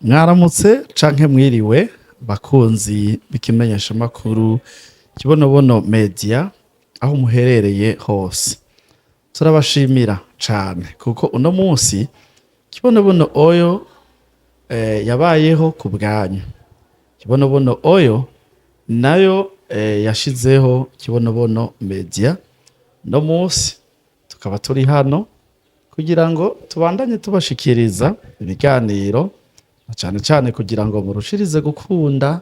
Mwaramutse canke mwiriwe, bakunzi b'ikimenyeshamakuru Kibonobono Media, aho muherereye hose. Turabashimira cane kuko uno munsi Kibonobono Oyo yabayeho ku bwanyu. Kibonobono Oyo nayo yashizeho Kibonobono Media. No munsi tukaba turi hano kugira ngo tubandanye tubashikiriza ibiganiro, na cane cane kugira ngo murushirize gukunda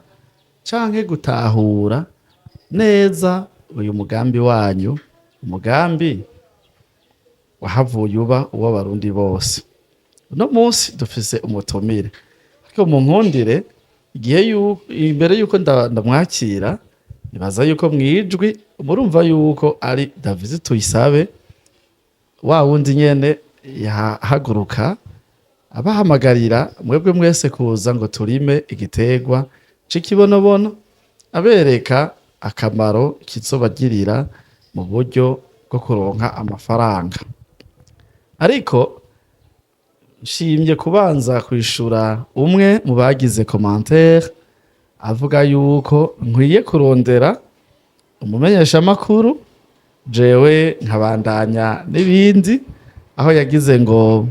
canke gutahura neza uyu mugambi wanyu, umugambi wahavuye uba uw'Abarundi bose. Uno munsi dufise umutumire, ariko mu nkundire igihe imbere yuko ndamwakira, nibaza yuko mwijwi murumva yuko ari David Tuyisabe, wa wundi nyene yahaguruka abahamagarira mwebwe mwese kuza ngo turime igiterwa c'ikibonobono, abereka akamaro kizobagirira mu buryo bwo kuronka amafaranga. Ariko nshimye kubanza kwishura umwe mu bagize commentaire avuga yuko nkwiye kurondera umumenyeshamakuru, jewe nkabandanya n'ibindi, aho yagize ngo: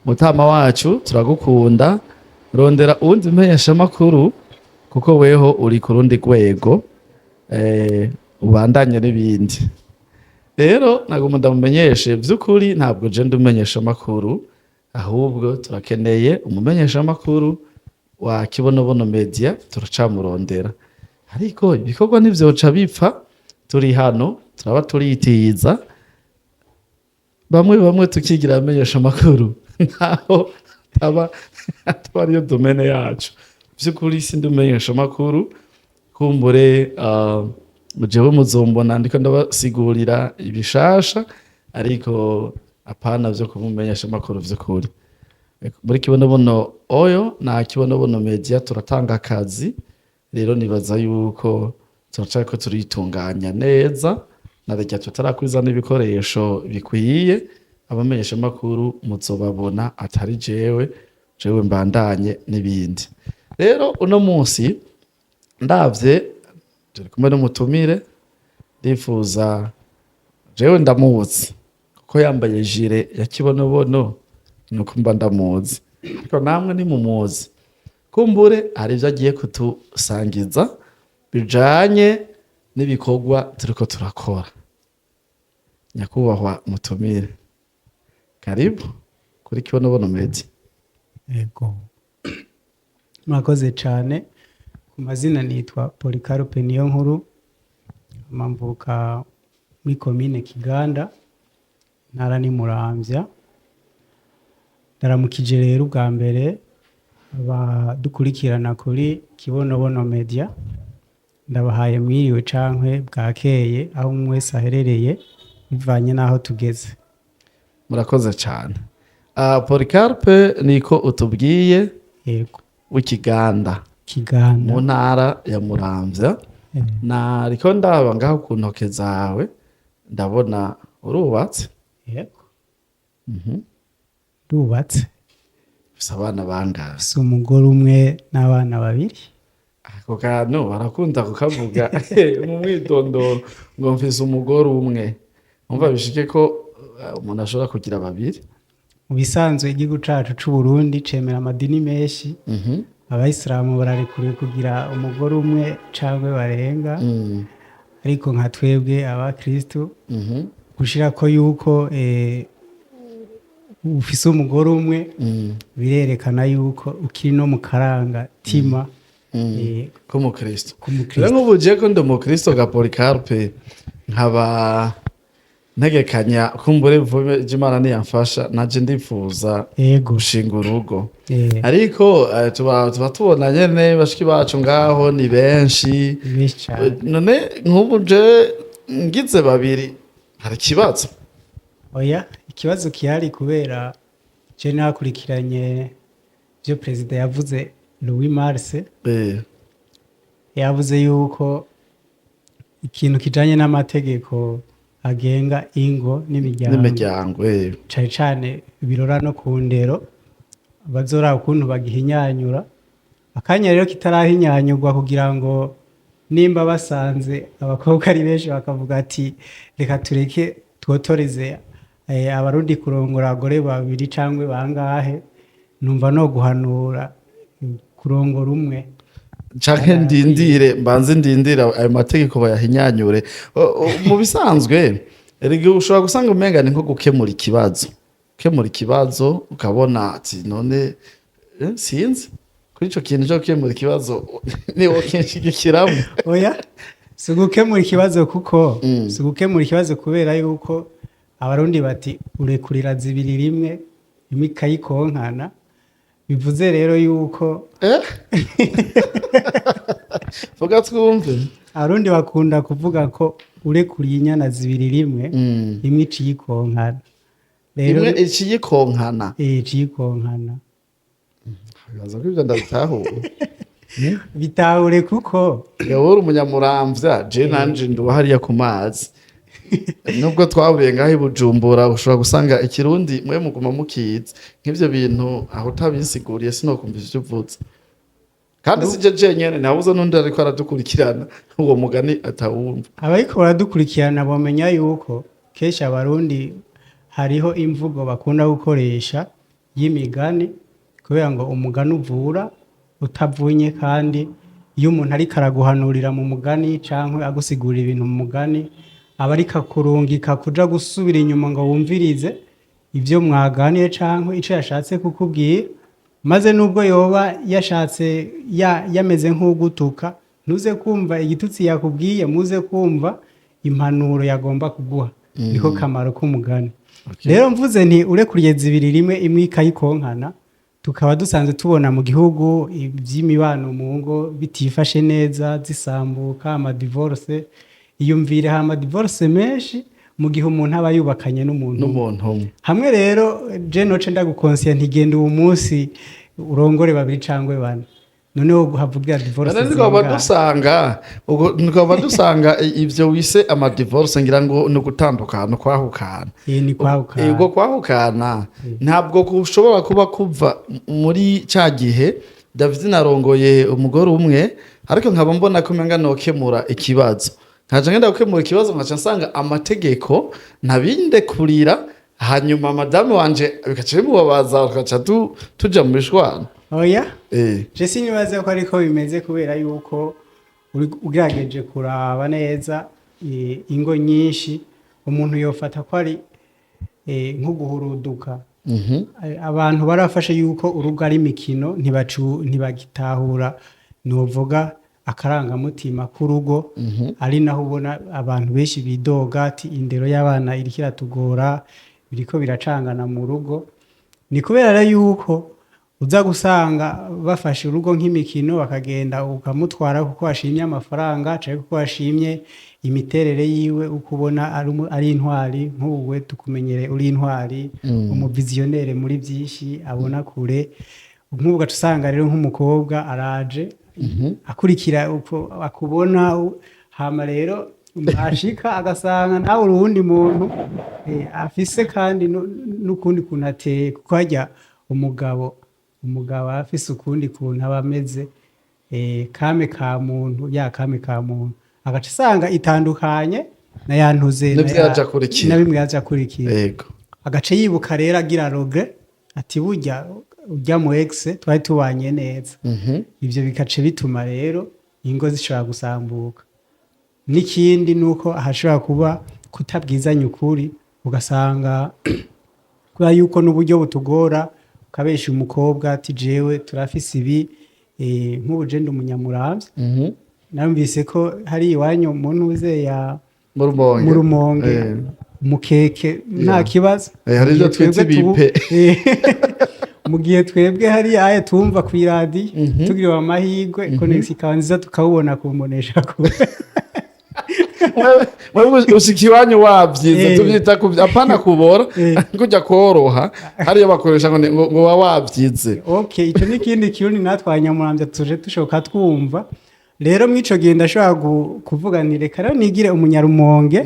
"Mutama wacu, turagukunda, rondera uwundi mumenyeshamakuru kuko weho uri ku rundi rwego, ubandanye n'ibindi." Rero nagomba ndamumenyeshe vy'ukuri, ntabwo je ndi umumenyeshamakuru, ahubwo turakeneye umumenyeshamakuru wa Kibonobono Media, turacamurondera. Ariko ibikorwa ntivyoca bipfa, turi hano turaba turitiza bamwe bamwe tukigira abamenyeshamakuru ntaho ataba ariyo domaine yacu. Vy'ukuri sindi umumenyeshamakuru. Kumbure jewe muzombona ndiko ndabasigurira ibishasha, ariko apana vyo kumumenyesha amakuru. Vy'ukuri muri Kibonobono Oyo na Kibonobono Media turatanga akazi. Rero nibaza yuko turacariko turitunganya neza, na rya tutarakwiza n'ibikoresho bikwiye. Abamenyesha makuru muzobabona, atari jewe. Jewe mbandanye n'ibindi. Rero uno munsi ndavye turi kumwe n'umutumire, ndifuza, jewe ndamuzi kuko yambaye gilet ya Kibonobono, nuko mba ndamuzi, ariko namwe nimumuzi. Kumbure hari ivyo agiye kutusangiza bijanye n'ibikorwa turiko turakora. Nyakubahwa mutumire, karibu kuri Kibonobono Media. Yego, murakoze cyane. Ku mazina nitwa Polycarpe Niyonkuru, mvuka muri komine Kiganda, intara ni Muramvya. Ndaramukije rero ubwa mbere abadukurikirana kuri Kibonobono Media, ndabahaye mwiriwe cankwe bwakeye aho umwe wese aherereye bivanye n'aho tugeze. Murakoze cyane. Polycarpe niko utubwiye? Yego. W'Ikiganda? Kiganda. Mu ntara ya Muramvya. Nariko ndaba ngaho ku ntoke zawe, ndabona urubatse. Yego, ndubatse. Ufise abana bangahe? Mfise umugore umwe n'abana babiri. Ako kantu barakunda kukavuga mu mwidondoro ngo mfise umugore umwe. Umva bishike ko umuntu ashobora kugira babiri. Mu bisanzwe igihugu cacu c'u Burundi cemera amadini menshi. Abayisilamu bararekuriwe kugira umugore umwe cangwe barenga, ariko nka twebwe abakristu, gushirako yuko ufise umugore umwe birerekana yuko ukiri no mu karanga tima k'umukristo. K'umukristo. Rero nk'ubu je ko ndi umukristo ga Polycarpe, nkaba ntegekanya kumbure vuba, Imana niyamfasha, naje ndifuza gushinga urugo. Ariko tuba tubona nyene bashiki bacu ngaho ni benshi. Ni benshi cane. None nk'ubu je ngize babiri hari ikibazo? Oya, ikibazo gihari, kubera je nakurikiranye ivyo perezida yavuze le 8 mars, yavuze yuko ikintu kijanye n'amategeko agenga ingo n'imiryango, n'imiryango. Cane cane birora no ku ndero. Bazoraba ukuntu bagihinyanyura. Akanya rero kitarahinyanyurwa, kugira ngo nimba basanze abakobwa ari benshi bakavuga ati: "Reka tureke twotoreze Abarundi kurongora abagore babiri cyangwa bangahe", numva no guhanura kurongora umwe. Canke ndindire, mbanze ndindire ayo mategeko bayahinyanyure. Mu bisanzwe erega ushobora gusanga umenga ni nko gukemura ikibazo, gukemura ikibazo ukabona ati none sinzi kuri ico kintu cyo gukemura ikibazo niwo kinshigikiramo. Oya, si ugukemura ikibazo, kuko si ugukemura ikibazo, kubera yuko Abarundi bati: "Urekurira zibiri rimwe, imwe ikayikonkana." Bivuze rero yuko Vuga twumve. Abarundi bakunda kuvuga ko urekuriye inyana zibiri rimwe, imwe iciyikonkana rero. Imwe iciyikonkana. Eh, iciyikonkana. Bibaza ko ivyo ndabitahuye. Bitahure kuko Yewe, uri umunyamuramvya, je nanje nduba hariya ku mazi, nubwo twahuriye ngaho i Bujumbura. Ushobora gusanga ikirundi mwe muguma mukizi nk'ivyo bintu, aho utabisiguriye sinokumva ivyo uvuze. Kandi sije jenyene, ntabuze n'undi ariko aradukurikirana uwo mugani atawumva. Abariko baradukurikirana bomenya yuko kenshi Abarundi hariho imvugo bakunda gukoresha y'imigani, kubera ngo umugani uvura utavunye. Kandi iyo umuntu ariko araguhanurira mu mugani canke agusigurira ibintu mu mugani, aba ariko akurungika kuja gusubira inyuma ngo wumvirize ivyo mwaganiye canke ico yashatse kukubwira. Maze nubwo yoba yashatse yameze nk'ugutuka, ntuze kumva igitutsi yakubwiye, muze kumva impanuro yagomba kuguha. Niko kamaro k'umugani. Rero mvuze nti urekuriye zibiri rimwe, imwe ikayikonkana, tukaba dusanzwe tubona mu gihugu iby'imibano mu ngo bitifashe neza, zisambuka, amadivorce. Iyumvire hari amadivorce menshi mu gihe umuntu aba yubakanye n'umuntu umwe. N'umuntu umwe. Hamwe rero je noce ndagukonsiya ntigenda uwo munsi urongore babiri cangwe bane, noneho havugira divorce None twaba zingahe? Dusanga ubwo twaba dusanga ivyo wise amadivorce, ngira ngo ni ugutandukana, kwahukana. Iyi ni kwahukana. Ubwo kwahukana ntabwo kushobora kuba kuva muri ca gihe David narongoye umugore umwe, ariko nkaba mbona ko umenga nokemura ikibazo, nkaca ngenda gukemura ikibazo, nkaca nsanga amategeko ntabindekurira, hanyuma madamu wanje bikaca bimubabaza, tugaca tuja mu mishwano. Oya, je sinibaza ko ariko bimeze, kubera yuko ugerageje kuraba neza, ingo nyinshi umuntu yofata ko ari nko guhuruduka. Abantu barafashe yuko urugo ari imikino, ntibagitahura novuga akarangamutima k'urugo. Ari naho ubona abantu benshi bidoga ati: "Indero y'abana iriko iratugora, biriko biracangana mu rugo." Ni kubera rero yuko uza gusanga bafashe urugo nk'imikino, bakagenda ukamutwara kuko washimye amafaranga canke kuko washimye imiterere yiwe, uko ubona ari intwari. Nk'ubu tukumenyere uri intwari, umuvisionnaire muri byinshi, abona kure. Nk'ubu ugaca usanga rero nk'umukobwa araje akurikira uko akubona, hama rero ashika agasanga nawe uri uwundi muntu, afise kandi n'ukundi kuntu ateye, kuko harya umugabo aba afise ukundi kuntu aba ameze, kame ka muntu, ya kame ka muntu, agaca asanga itandukanye na ya ntuze N'ivyo yaje akurikira. Na bimwe yaje akurikira. Agaca yibuka rero agira regret ati: "Burya ujya mu ex twari tubanye neza." Ivyo bikaca bituma rero ingo zishobora gusambuka. N'ikindi ni uko hashobora kuba kutabwizanya ukuri, ugasanga kubera yuko n'uburyo butugora, ukabesha umukobwa ati: "Jewe turafise ibi." Nk'ubu je ndi umunyamuramvya. Narumvise ko hari iwanyu mu ntuze ya Mu Rumonge. Mu Rumonge umukeke nta kibazo. Hari ivyo Mu gihe twita twebwe ibipe. Mu gihe twebwe hari aye tumva ku iradiyo, tugiriwe amahirwe connexion ikaba nziza, tukawubona kumbonesha kure. Wewe ushika iwanyu wavyize. Tuvyita apana kubora, kujya koroha hariyo bakoresha ngo ngo wa wavyize. Okay, icyo ni ikindi kirundi natwe Abanyamuramvya tuje tushoka twumva. Rero mw'ico gihe ndashobora kuvuga nti: "Reka rero nigire umunyarumonge,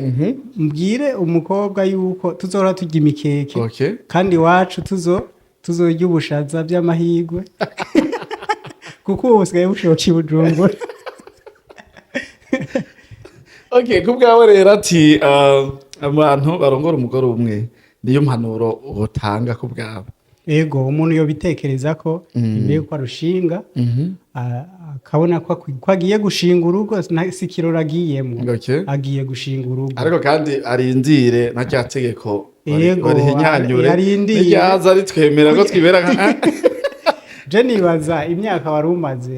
mbwire umukobwa yuko tuzohora turya imikeke, kandi iwacu tuzo Tuzorya ubushaza by'amahirwe, kuko ubu busigaye bushoka i Bujumbura. Okay, ku bwawe rero ati abantu barongora umugore umwe, niyo mpanuro utanga ku bwawe? Ego, umuntu yobitekereza ko imbere yuko arushinga, akabona ko agiye gushinga urugo, si ikirori agiyemo. Agiye gushinga urugo. Ariko kandi arindire na rya tegeko barihinyanyure. Arindire. Niryaza ritwemera ko twibera nka Je nibaza imyaka wari umaze,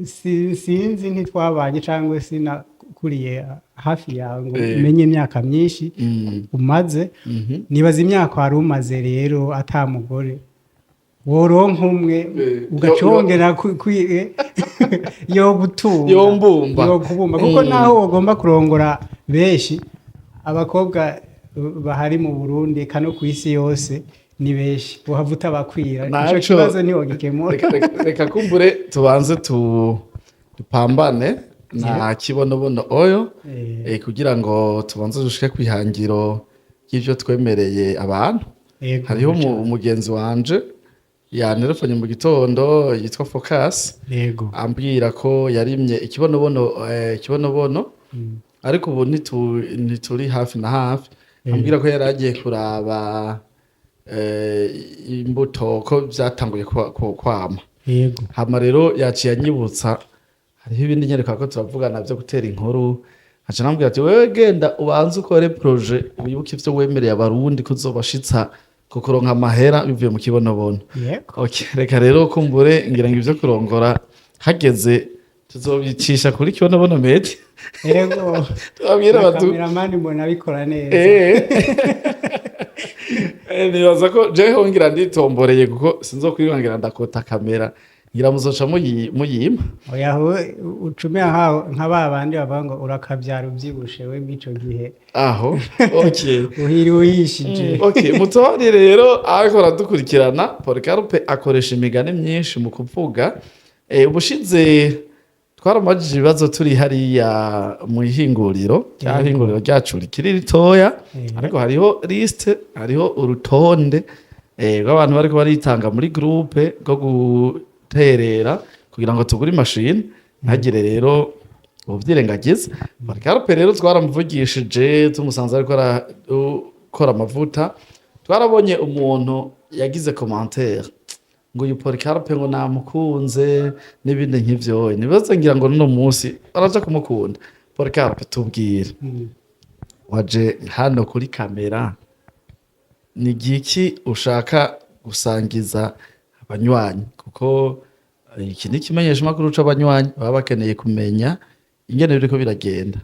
sinzi, ntitwabanye cyangwa sinakuriye hafi yawe ngo umenye imyaka myinshi umaze. Nibaza imyaka wari umaze rero ata mugore, woronka umwe, ugaca wongera yo gutunga. Yombumba. Yo kubumba, kuko naho wogomba kurongora benshi, abakobwa bahari mu Burundi kano ku isi yose ni benshi, uhava utabakwira. Ico kibazo ntiwogikemura. Reka kumbure tubanze dupambane na Kibonobono Oyo, kugira ngo tubanze dushike kwihangiro ry'ivyo twemereye abantu. Hariho umugenzi wanje yantelefone mu gitondo yitwa Focus, ambwira ko yarimye ikibonobono, ikibonobono, ariko ubu ntituri hafi na hafi. Ambwira ko yari agiye kuraba imbuto ko vyatanguye kwama. Hama rero yaciye anyibutsa hariho ibindi nyereka ko turavugana vyo gutera inkuru, aca nambwira ati: "Wewe genda ubanze ukore projet, wibuke ivyo wemereye Abarundi ko uzobashitsa ku kuronka amahera bivuye mu kibonobono." Okay, reka rero kumbure ngira ngo ivyo kurongora hageze tuzobicisha kuri Kibonobono Media. Tubabwire Na cameraman mbona abikora neza. Nibaza ko jewe ngira nditomboreye, kuko sinzokwibangira ndakota kamera, ngira muzoca muyima. Oya, ucume nka ba bandi bavuga ngo urakabyara ubyibushe, we mw'ico gihe Aho okay. uhiri uhishije. Okay, mutori rero ariko aradukurikirana, Policarpe akoresha imigani myinshi mu kuvuga. Ubushize twaramajije ibibazo turi hariya mu ihinguriro, rya hinguriro ryacu rikiri ritoya, ariko hariho liste, hariho urutonde rw'abantu bariko baritanga muri groupe rwo guterera kugira ngo tugure imashini, ntagire rero ubyirengagiza. Policarpe rero twaramuvugishije tumusanze ariko arakora amavuta. Twarabonye umuntu yagize commentaire ngo uyu Policarpe ngo namukunze n'ibindi nk'ivyo. Nibaze ngira ngo nuno munsi baraja kumukunda. Policarpe, tubwire, waje hano kuri kamera, ni igiki ushaka gusangiza abanywanyi? Kuko iki ni ikimenyeshamakuru c'abanywanyi, baba bakeneye kumenya ingene biriko biragenda.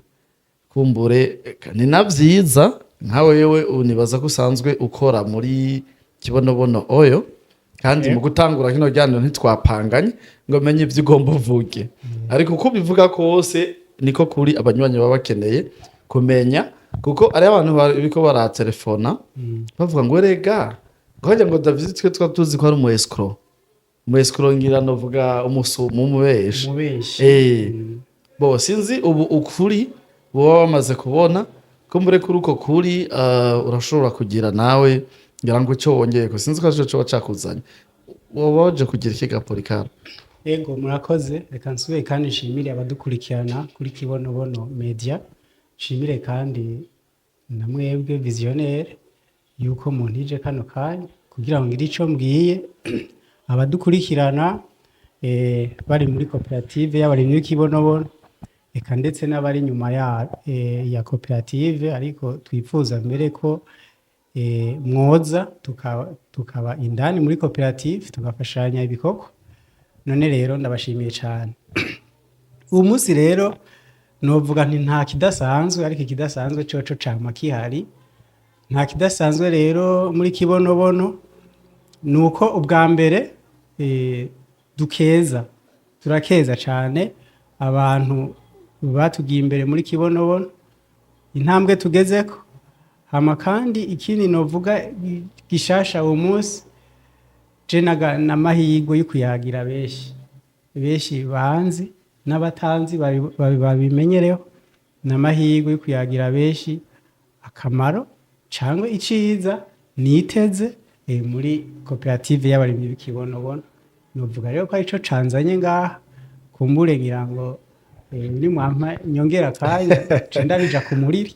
Kumbure ni na vyiza nka wewe unibaza ko usanzwe ukora muri Kibonobono Oyo, kandi mu gutangura kino kiganiro ntitwapanganye ngo menye ivyo ugomba uvuge, ariko uko ubivuga kose niko kuri abanywanyi baba bakeneye kumenya, kuko ari abantu bariko baratelefona bavuga ngo erega ngo harya ngo David twe twa tuzi ko ari umu escroc. Umu escroc ngira novuga umusumu, umubeshi. Umubeshi. Bo sinzi ubu ukuri boba bamaze kubona ko mbure kuri uko kuri, urashobora kugira nawe ngira ngo icyo wongeye ko sinzi ko arico coba cakuzanye, woba waje kugira iki ga Policarpe? Ego, murakoze. Reka nsubire kandi nshimire abadukurikirana kuri Kibonobono Media, nshimire kandi na mwebwe Visionnaire yuko muntije kano kanya kugira ngo ngire ico mbwiye abadukurikirana, bari muri koperative y'abarimyi b'ikibonobono, eka ndetse n'abari inyuma ya koperative, ariko twifuza mbere ko mwoza tukaba indani muri koperative tugafashanya ibikorwa. None rero ndabashimiye cyane. Uwo munsi rero novuga nti nta kidasanzwe, ariko ikidasanzwe coco cama kihari. Nta kidasanzwe rero muri Kibonobono ni uko ubwa mbere dukeza, turakeza cyane abantu batugiye imbere muri Kibonobono, intambwe tugezeko. Hama kandi ikindi novuga gishasha uwo munsi, je n'amahirwe yo kuyagira benshi benshi banzi n'abatanzi babimenyereho, n'amahirwe yo kuyagira benshi akamaro cyangwa iciza niteze. muri koperative y'abarimyi b'Ikibonobono. Novuga rero ko arico canzanye ngaha. Kumbure ngira ngo nimwampa nyongera akanya, nce ndabija ku muriri.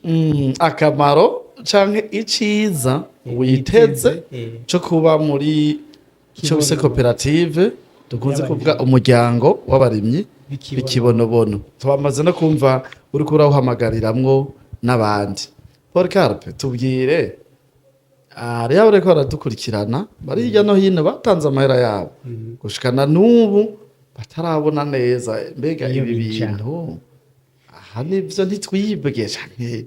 Akamaro canke iciza witeze co kuba muri ico bise Kibonobono. koperative dukunze Y'abarimyi. kuvuga umuryango w'abarimyi b'Ikibonobono. b'Ikibonobono, twamaze no kumva uriko urawuhamagariramwo n'abandi. Polycarpe, tubwire, hariho abariko baradukurikirana bari hirya no hino batanze amahera yabo, gushikana n'ubu batarabona neza mbega Iyo ibi bija. bintu aha nivyo, ntitwibwe canke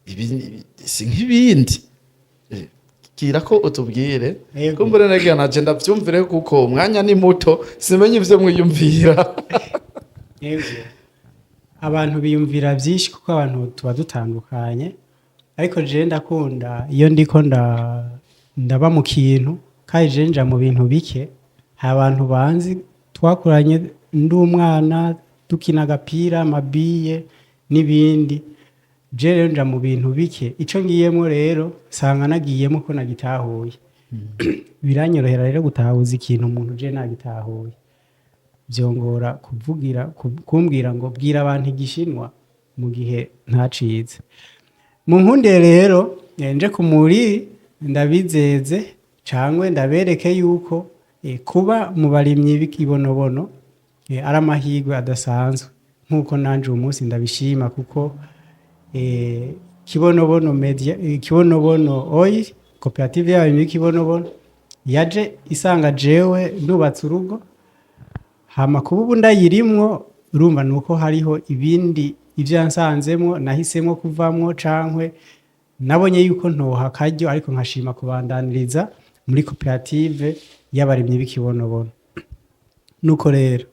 ibi si nk'ibindi? Gira ko utubwire. Yego. Kumbure nagira naje ndavyumvire, kuko umwanya ni muto, simenye ivyo mwiyumvira. Yego. Abantu biyumvira byinshi kuko abantu tuba dutandukanye, ariko je ndakunda iyo ndiko ndaba mu kintu, kandi je nja mu bintu bike. Hari abantu banzi twakuranye ndi umwana, dukina agapira, amabiye n'ibindi. Je rero nja mu bintu bike, ico ngiyemo rero nsanga nagiyemo ko nagitahuye. Biranyorohera rero gutahuza ikintu umuntu je nagitahuye. Byongora kuvugira kumbwira ngo bwira abantu Igishinwa mu gihe ntacize. Mu nkunde rero nje ku muri ndabizeze cangwe ndabereke yuko kuba mu barimyi b'Ikibonobono ari amahirwe adasanzwe, nk'uko nanje uyu munsi ndabishima, kuko Kibonobono Media, Kibonobono Oil, koperative y'abarimyi b'Ikibonobono yaje isanga jewe nubatse urugo. Hama kuba ubu ndayirimwo, urumva nuko hariho ibindi ivyo yansanzemwo nahisemwo kuvamwo, cankwe nabonye yuko ntoha akaryo, ariko nkashima kubandaniriza muri koperative y'abarimyi b'Ikibonobono. Nuko rero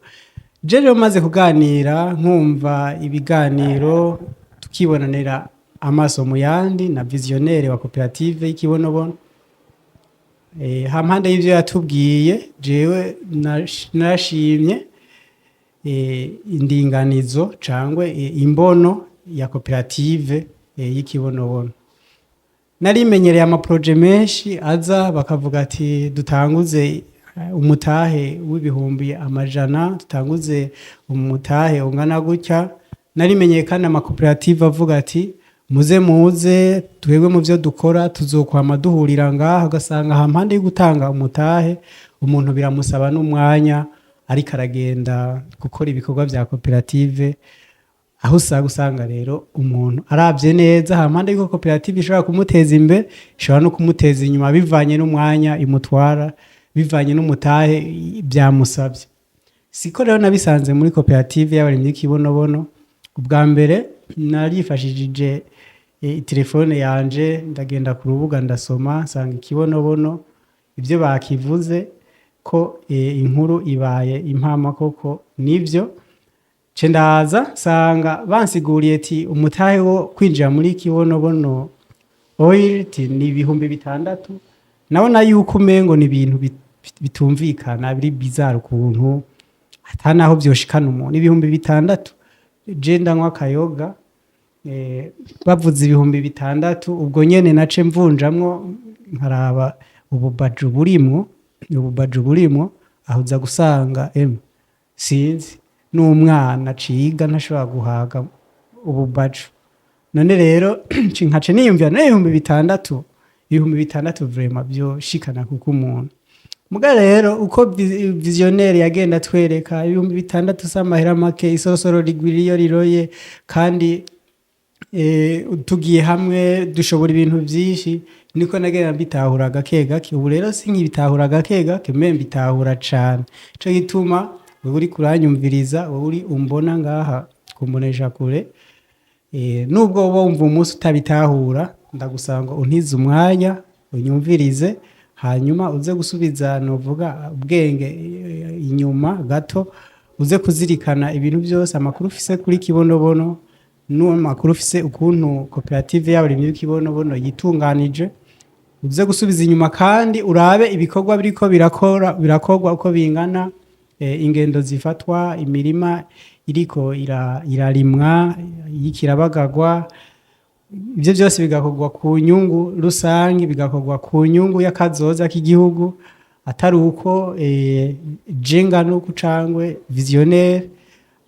je rero maze kuganira, nkumva ibiganiro, tukibonanira amaso mu yandi na visionnaire wa koperative y'Ikibonobono, hampande y'ivyo yatubwiye, jewe narashimye indinganizo cangwe imbono ya koperative y'Ikibonobono. Narimenyereye ama projets menshi aza bakavuga ati dutanguze umutahe w'ibihumbi amajana, dutanguze umutahe ungana gutya. Narimenyeye kandi amakoperative avuga ati muze muze, twebwe mu byo dukora tuzokwama duhurira ngaha. Ugasanga hampande yo gutanga umutahe, umuntu biramusaba n'umwanya ariko aragenda gukora ibikorwa vya koperative, aho usanga rero umuntu arabye neza, hampande y'uko koperative ishobora kumuteza imbere, ishobora no kumuteza inyuma, bivanye n'umwanya imutwara, bivanye n'umutahe byamusabye. Siko rero nabisanze muri koperative y'abarimyi b'Ikibonobono. Ubwa mbere narifashishije telefone yanje, ndagenda ku rubuga, ndasoma, nsanga Ikibonobono ibyo bakivuze ko inkuru ibaye impama koko nivyo. Ce ndaza nsanga bansiguriye ati umutahe wo kwinjira muri Kibonobono Oil ti ni 6000. Nabona yuko umengo ni ibintu bitumvikana, biri bizarre ukuntu, ata naho vyoshikana umuntu 6000. Je ndanywa akayoga, bavuze 6000, ubwo nyene nace mvunjamwo, nkaraba ububaju burimwo, ububaju burimwo aho uza gusanga sinzi n'umwana aciga ntashobora guhaga ububaju. None rero nkace niyumvira none 6000, 6000 vraiment vyoshikana kuko umuntu. Muga rero uko visionnaire yagenda atwereka, 6000 si amahera make, isosoro rigwira iyo riroye, kandi tugiye hamwe dushobora ibintu vyinshi. Niko nagenda mbitahura gake gake. Ubu rero sinkibitahura gake gake, mbe mbitahura cane. Ico gituma wewe uriko uranyumviriza, wewe uri umbona ngaha kumbonesha kure, nubwo woba wumva umunsi utabitahura, ndagusaba ngo untize umwanya unyumvirize, hanyuma uze gusubiza novuga ubwenge inyuma gato, uze kuzirikana ibintu byose, amakuru ufise kuri Kibonobono n'amakuru ufise ukuntu koperative y'abarimyi b'Ikibonobono yitunganije. Uze gusubiza inyuma kandi urabe ibikorwa biriko birakora, birakorwa uko bingana, ingendo zifatwa, imirima iriko irarimwa, iriko irabagagwa. Ibyo byose bigakorwa ku nyungu rusange, bigakorwa ku nyungu y'akazoza k'igihugu, atari uko jenga nuko cangwe visionnaire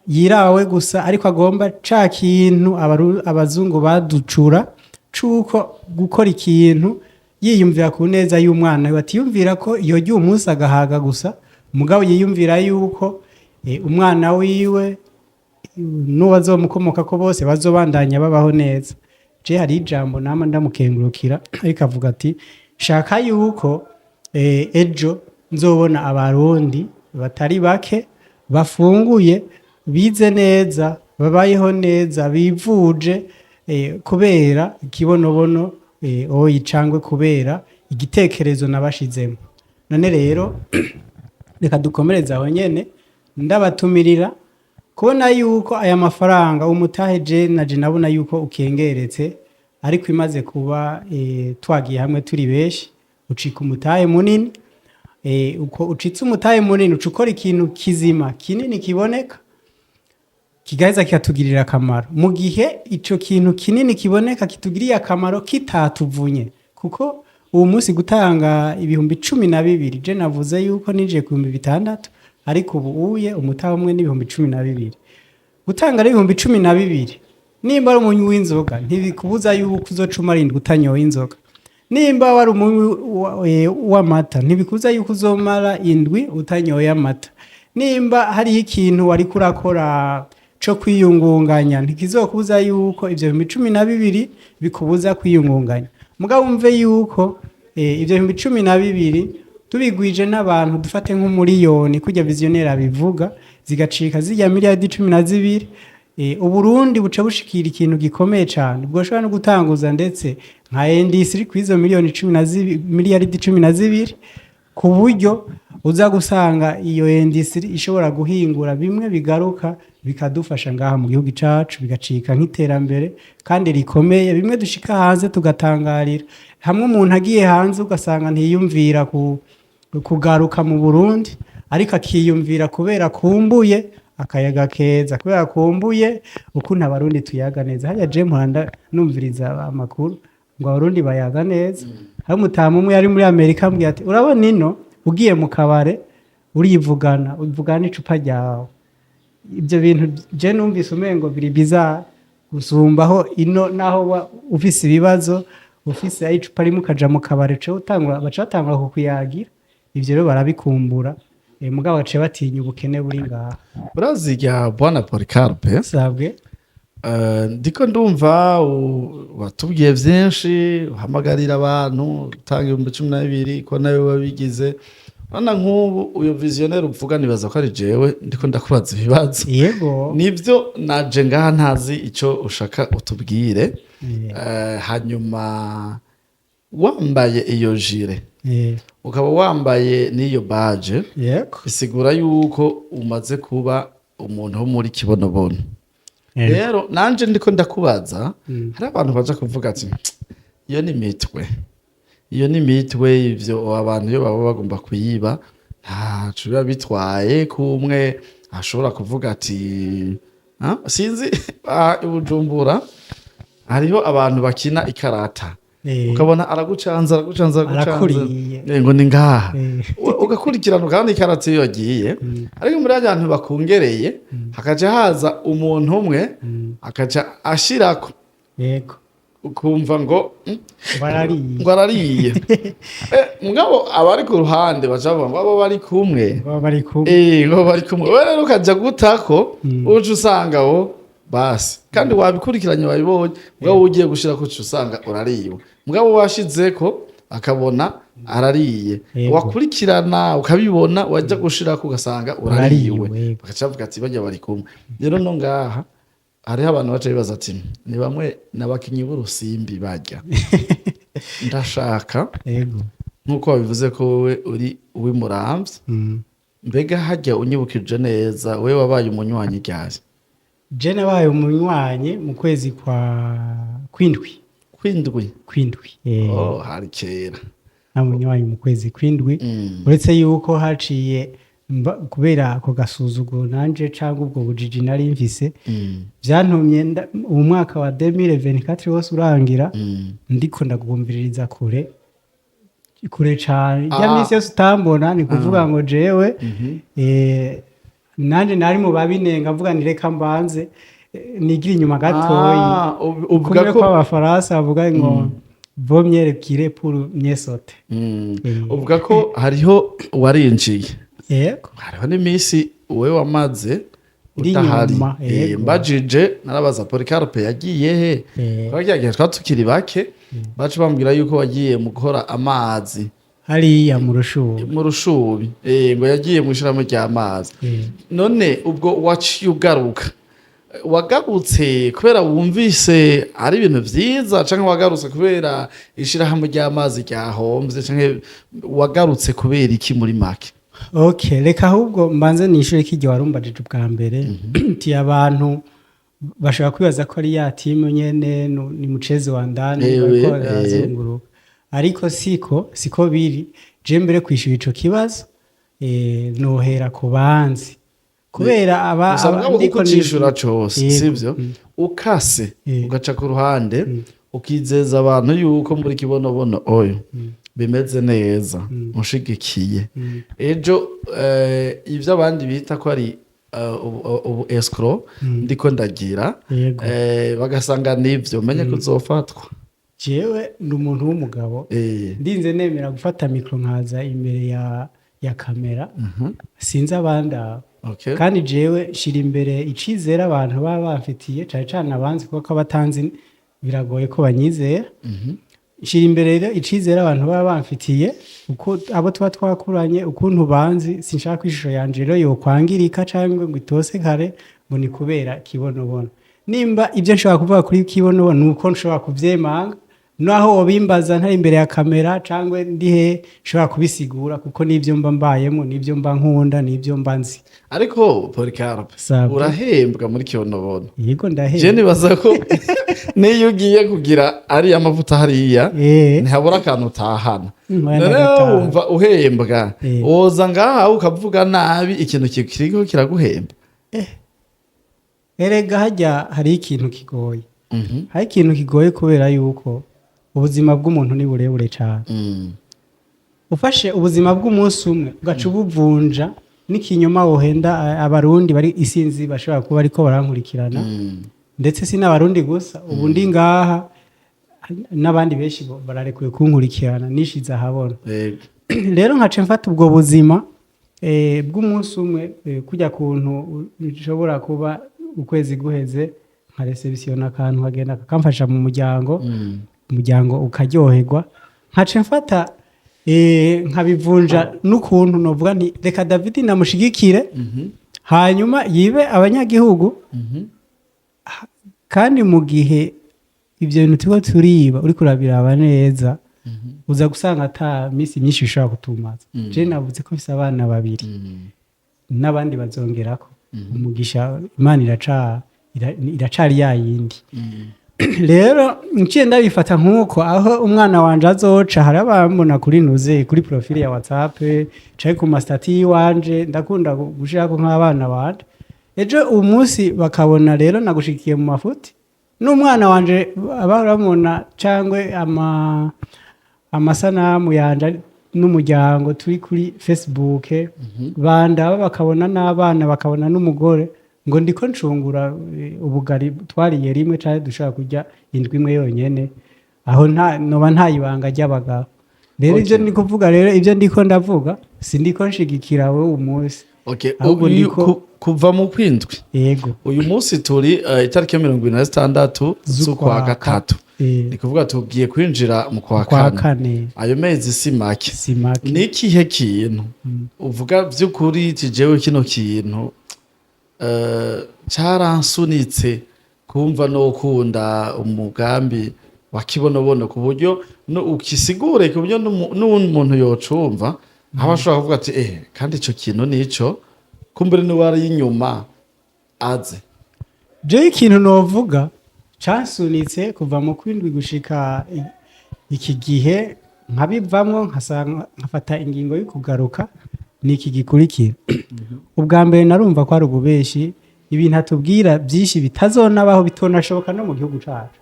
yirawe gusa, ariko agomba ca kintu abazungu baducura cuko gukora ikintu yiyumvira ku neza y'umwana we, atiyumvira ko yorya umunsi agahaga gusa, mugabo yiyumvira yuko umwana wiwe n'uwazomukomoka ko bose bazobandanya babaho neza. Je hari ijambo nama ndamukengurukira, ariko avuga ati: "Shaka yuko ejo nzobona Abarundi batari bake bafunguye, bize neza, babayeho neza, bivuje kubera ikibonobono oyi cangwe kubera igitekerezo nabashizemo." None rero reka dukomereze aho nyene. Ndabatumirira kubona yuko aya mafaranga umutahe je naje nabona yuko ukengeretse, ariko imaze kuba twagiye hamwe turi benshi, ucika umutahe munini. Uko ucitse umutahe munini, uca ukora ikintu kizima kinini kiboneka, kigaheza kikatugirira akamaro. Mu gihe ico kintu kinini kiboneka kitugiriye akamaro kitatuvunye, kuko uwo munsi gutanga 12,000, je navuze yuko ninjiye ku 6000, ariko ubu uye umutahe umwe n'12,000. Gutanga ari 12,000, nimba ari umunywi w'inzoga, ntibikubuza yuko uzoca umara indwi utanyoye inzoga. Nimba wari umunywi w'amata, ntibikubuza yuko uzomara indwi utanyoye amata. Nimba hariho ikintu wariko urakora co kwiyungunganya, ntikizokubuza yuko ivyo 12,000 bikubuza kwiyungunganya. Mugabo wumve yuko ivyo 12,000 tubigwije n'abantu, dufate nk'umuriyoni kurya visionnaire abivuga, zigacika zirya miliyardi 12, Uburundi buca bushikira ikintu gikomeye cane, bwoshobora no gutanguza ndetse nka industrie kw'izo miliyoni cumi na zibi, miliyaridi 12, ku buryo uza gusanga iyo industrie ishobora guhingura bimwe bigaruka bikadufasha ngaha mu gihugu cacu, bigacika nk'iterambere kandi rikomeye, bimwe dushika hanze tugatangarira hamwe. Umuntu agiye hanze ugasanga ntiyumvira kugaruka mu Burundi, ariko akiyumvira kubera kumbuye akayaga keza, kubera kumbuye ukuntu Abarundi tuyaga neza. Hariya je mpanda numviriza amakuru ngo Abarundi bayaga neza. Hari umutamu umwe yari muri Amerika ambwiye ati: "Urabona ino ugiye mu kabare urivugana, uvugana n'icupa ryawe." Ibyo bintu je numvise umengo biri bizarre gusumbaho ino, naho ufise ibibazo, ufise aho icupa rimwe ukaja mu kabare, uca utangura, baca batangura kukuyagira. Ivyo rero barabikumbura, mugabo baciye batinya ubukene buri ngaha. Urazirya bwana Polycarpe? Sabwe. Ndiko ndumva watubwiye vyinshi, uhamagarira abantu gutanga 12,000, ko nawe wabigize. Urabona nk'ubu uyo visionnaire uvuga, nibaza ko ari jewe ndiko ndakubaza ibibazo. Yego. Nivyo, naje ngaha ntazi ico ushaka utubwire. Hanyuma wambaye iyo gilet, ukaba wambaye n'iyo badge, bisigura yuko umaze kuba umuntu wo muri Kibonobono. Rero nanje ndiko ndakubaza, hari abantu baja kuvuga ati: "Iyo ni mitwe, iyo ni mitwe." Ivyo abantu iyo baba bagomba kuyiba, ntaco biba bitwaye kumwe ashobora kuvuga ati: "Ah, sinzi." Ah, i Bujumbura hariho abantu bakina ikarata, ukabona aragucanza, aragucanza, aragucanza. Arakuriye. Ngo ni ngaha. Ugakurikirana ukabona ikarata iyo yagiye, ariko muri harya hantu bakungereye hakaca haza umuntu umwe akaca ashirako, ukumva ngo Barariye. Ngo arariye. Mugabo abari ku ruhande baca bavuga ngo abo bari kumwe. Baba bari kumwe. Ngo bari kumwe. Wewe rero ukaja gutako, uca usanga wo basi kandi wabikurikiranye, wabibonye, mugabo ugiye gushirako uca usanga urariwe. Mugabo washizeko akabona arariye, wakurikirana ukabibona, wajya gushirako ugasanga urariwe. Urariwe, yego. Bagaca bavuga ati: "Bajya bari kumwe." Rero no ngaha hariho abantu baca bibaza ati: "Ni bamwe n'abakinyi b'urusimbi barya." Ndashaka, nk'uko wabivuze ko wowe uri uw'imuramvya, mbega harya unyibukije neza, wewe wabaye umunywanyi ryari? Je nabaye umunywanyi mu kwezi kwa kwindwi. Kwindwi? Kwindwi. Oh, hari kera. Na munywanyi mu kwezi kwindwi, uretse yuko haciye Kubera ako gasuzuguro nanje cyangwa ubwo bujiji nari mfise, byantumye uwo mwaka wa 2024 wose urangira ndiko ndagumviririza kure kure cane. Ya minsi yose utambona, ni kuvuga ngo jewe nanje nari mu babinenga, mvuga ni reka mbanze nigire inyuma gatoyi. Ah, uvuga kumwe ko kw'Abafaransa bavuga ngo vaut mieux reculer pour mieux sauter. Uvuga ko hariho warinjiye, Yego. hariho n'iminsi wowe wamaze Ndi udahari. inyuma, yego. Mbajije narabaza Polycarpe yagiye he, kubera kiriya gihe twari tukiri bake, baca bambwira yuko wagiye mu gukora amazi Hariya mu Rushubi. Mu Rushubi, ngo yagiye mu ishirahamwe ry'amazi. None ubwo waciye ugaruka, wagarutse kubera wumvise ari ibintu vyiza, canke wagarutse kubera ishirahamwe ry'amazi ryahomvye, canke wagarutse kubera iki muri make? Okay, reka ahubwo mbanze nishure kirya warumbajije ubwa mbere, nti abantu bashobora kwibaza ko ari ya timu nyene, ni mchezo wa ndani, bariko barazunguruka, ariko siko biri. Je mbere kwishura ico kibazo, nohera ku banzi, kubera aba Gusa mugabo ndiko uko ucishura cose, Yego. sivyo, ukase ugaca ku ruhande, ukizeza abantu yuko muri Kibonobono oyo bimeze neza, ushigikiye ejo, ivyo abandi bita ko ari ubu escroc ndiko ndagira, bagasanga nivyo, menye ko uzofatwa. Jewe ndi umuntu w'umugabo. Ndinze nemera gufata micro nkaza imbere ya kamera, sinzi abandi abo. Kandi jewe shira imbere icizere abantu baba bamfitiye, cane cane abanzi, kuko abatanzi biragoye ko banyizera. Shira imbere rero icizere abantu baba bamfitiye, uko abo tuba twakuranye, ukuntu banzi. Sinshaka ko ishusho yanje rero yokwangirika cyangwa ngo itose kare ngo ni kubera Kibonobono. Nimba ibyo nshobora kuvuga kuri Kibonobono, ni uko nshobora kuvyemanga, naho wobimbaza ntari imbere ya kamera cyangwa ndi he, nshobora kubisigura, kuko nibyo mba mbayemo, nibyo mba nkunda, nibyo mba nzi. Ariko Polycarpe, Sabwe. urahembwa muri Kibonobono? Yego, Je ndahembwa. nibaza ko niyo ugiye kugira ariya mavuta hariya, ntihabura akantu utahana. Oya, None ndagataha. wumva uhembwa, woza ngaha ukavuga nabi ikintu kiriko kiraguhemba? Erega hajya hari ikintu kigoye, hari ikintu kigoye, kubera yuko ubuzima bw'umuntu ni burebure cyane. Ufashe ubuzima bw'umunsi umwe ugaca ubuvunja n'ikinyoma wohenda Abarundi bari isinzi bashobora kuba ariko barankurikirana, ndetse si n'Abarundi gusa, ubu ndi ngaha n'abandi benshi bararekuye kunkurikirana, nishize ahabona. Rero nkaca mfata ubwo buzima bw'umunsi umwe, kujya kuntu bishobora kuba ukwezi guheze nka réceptionne akantu kagenda kakamfasha mu muryango, umuryango ukaryoherwa, nkaca mfata nkabivunja n'ukuntu novuga nti reka David namushigikire, hanyuma yibe abanyagihugu. Kandi mu gihe ibyo bintu turiko turiba, uriko urabiraba neza, uza gusanga ata minsi myinshi bishobora kutumaza. Je navuze ko mfise abana babiri, n'abandi bazongerako umugisha. Imana iracari ya yindi. Rero nciye ndabifata nk'uko aho umwana wanje azoca, hari abambona kuri nuze kuri profile ya WhatsApp canke ku ma statuts yiwanje, ndakunda gushirako nk'abana banje. Ejo umunsi bakabona rero nagushikiye mu mafuti n'umwana wanje, baramubona cangwe amasanamu yanje n'umuryango turi kuri Facebook, bandaba bakabona n'abana, bakabona n'umugore, ngo ndiko ncungura ubugari twariye rimwe canke dushobora kurya indwi imwe yonyene. Aho nta noba nta ibanga ry'abagabo. Rero ivyo ni kuvuga rero, ivyo ndiko ndavuga, sindiko nshigikira wowe umunsi. Ahubwo Kuva mu kwindwi, uyu munsi turi itariki ya 26 z'ukwa gatatu, ni kuvuga tugiye kwinjira mu kwa kwa kane. Kane. Ayo mezi si make. Si make. Ni ikihe kintu uvuga vy'ukuri ti jewe kino kintu caransunitse kumva no kunda umugambi wa Kibonobono, ku buryo ukisigure, ku buryo n'umuntu yocumva aba ashobora kuvuga ati kandi ico kintu nico kumbure niwari inyuma aze? Jewe ikintu novuga cansunitse kuva mu kwindwi gushika iki gihe nkabivamwo, nkasanga nkafata ingingo yo kugaruka, ni iki gikurikira. Ubwa mbere narumva ko ari ububeshi, ibintu atubwira byinshi bitazonabaho, bitonashoboka no mu gihugu cacu.